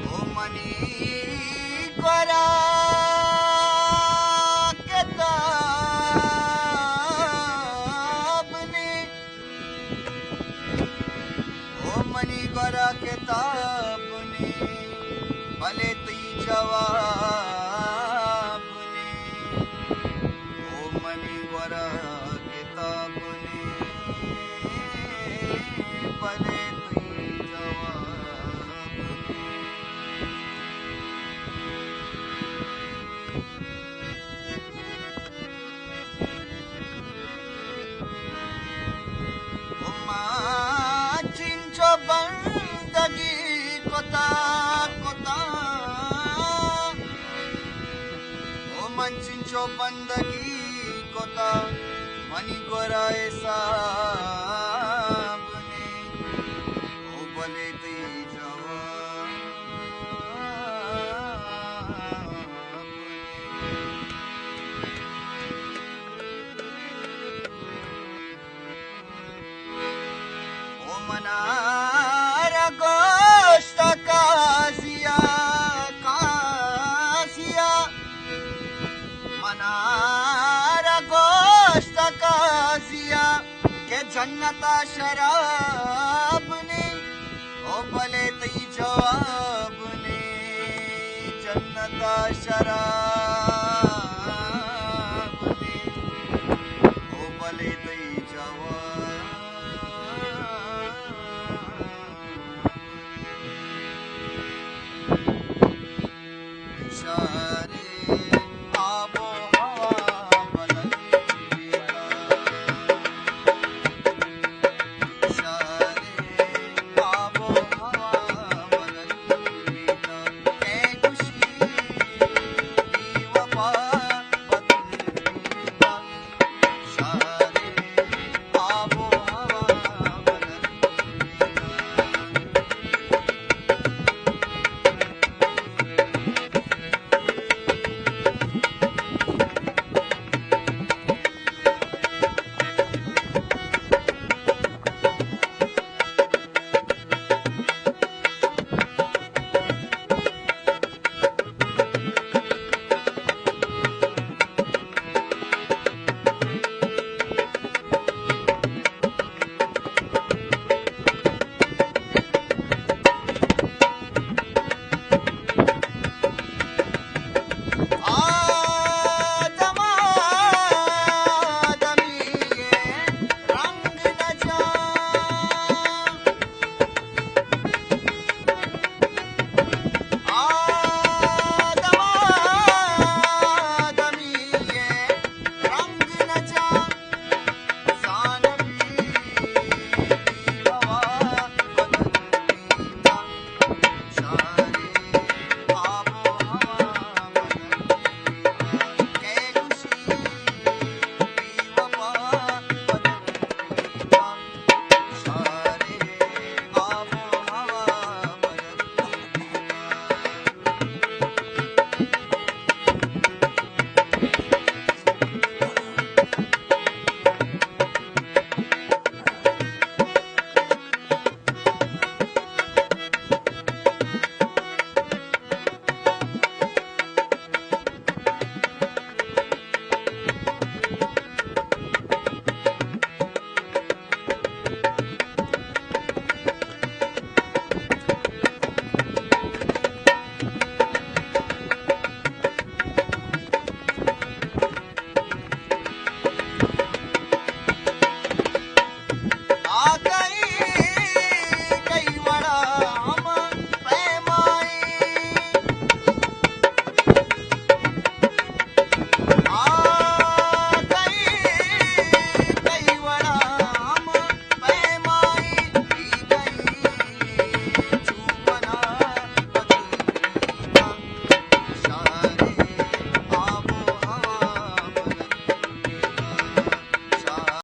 او منی گورا کتاب نی، او منی گورا کتاب نی، بلے تئی جواب نی۔ او منی گورا کتاب نی، بلے تئی جواب نی۔ او ما چنچو بندگی کتا، کتا۔ او من چنچو بندگی کتا، منی گورا حساب نی۔ او بلے تئی جواب نی۔ او منارا گوشت قاضیا، قاضیا، منارا گوشت قاضیا کہ جنتا شراب نی، او بلے تئی جواب نی، جنتا شراب